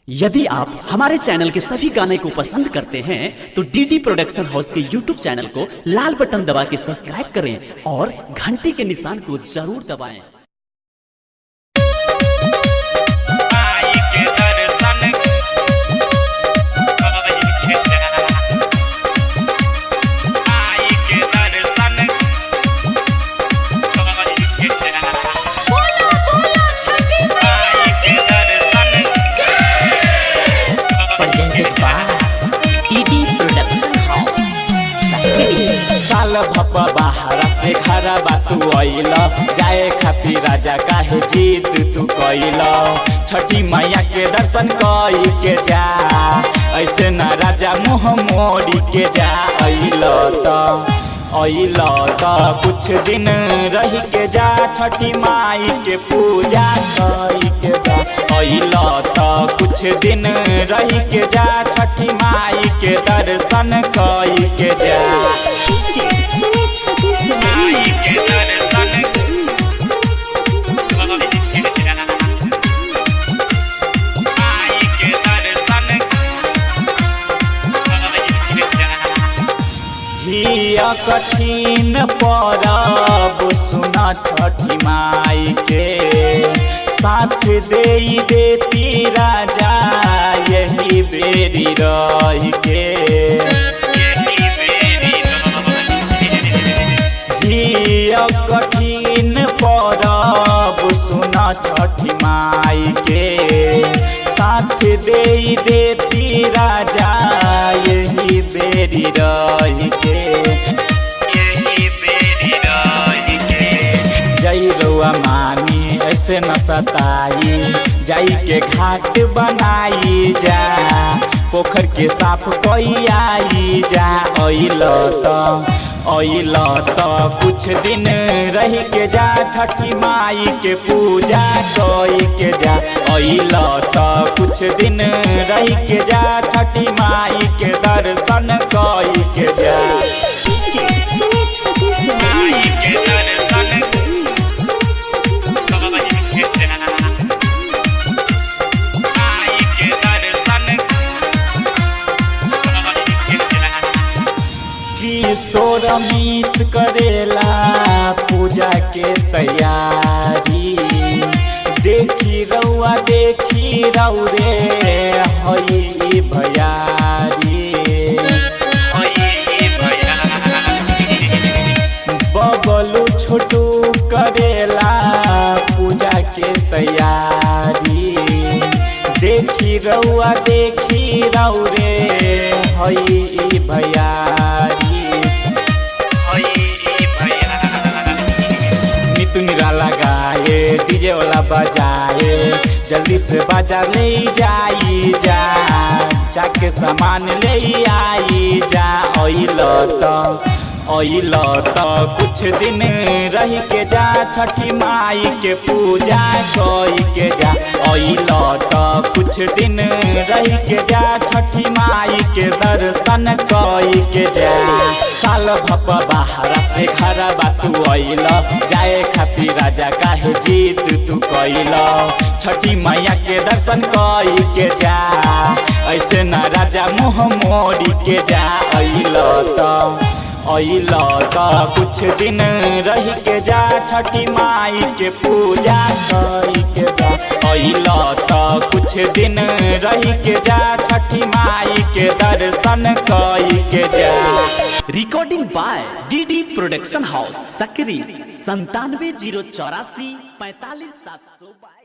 यदि आप हमारे चैनल के सभी गाने को पसंद करते हैं तो डीडी प्रोडक्शन हाउस के यूट्यूब चैनल को लाल बटन दबा के सब्सक्राइब करें और घंटी के निशान को जरूर दबाएं। आई के दर्शन आई के दर्शन बोला बोला छठी मैया आई के दर्शन presented by TD Production House, Sakri. साल भप बाहरा से घरबा तू अइल, जाए खातिर राजा काहे जीत तू कइल। छठी मैया के दर्शन कई के जा, ऐसे न राजा मुँह मोड़ी के जा। अइल त अइल त कुछ दिन रह के जा, छठी माई के पूजा कई के जा। अइल त कुछ दिन रह के जा, छठी माई के दर्शन कई के जा। डीजे सुमित सतीश आई के दर्शन आई के दर्शन हिया कठिन परब सुना छठी माई के, साथ दे देती राजा यही बेरी रही के। यही मेरी हिया कठिन परब सुना छठी माई के, साथ दे देती राजा यही बेरी रही के। यही मेरी रही के जई रउआ मानी ऐसे न सताई, जाई के घाट बनाई जा, पोखर के साफ कई आई जा। अइल त अइल त कुछ दिन रह के जा, छठी माई के पूजा कई के जा। अइल त कुछ दिन रह के जा, छठी माई के दर्शन कई के जा। डीजे सुमित सतीश आई के दर्शन आई के दर्शन किशोर मीत करेला पूजा के तैयारी, देखी रउआ देखी रउ रे हई भयारी। बबलू छोटू करेला पूजा के तैयारी, देखी रउआ देखी रउ रे हई भयारी। नितु निराला गाए डीजे वाला बजाए, जल्दी से बाजार ले जाई जा, जाके सामान ले आई जा। अइल त अइल त कुछ दिन रह के जा, छठी माई के पूजा कई के जा। अइल त कुछ दिन रह के जा, छठी माई के दर्शन कई के जा। साल भप बाहरा से घरबा तू अइल, जाए खातिर राजा काहे जीत तू कइल। छठी मैया के दर्शन कई के जा, ऐसे न राजा मुँह मोड़ी के जा। अइल त अइल त कुछ दिन रह के जा, छठी माई के पूजा कई के जा। अइल त कुछ दिन रह के जा, छठी माई के दर्शन कई के जा। Recording by DD production house Sakri 97 084 45 722।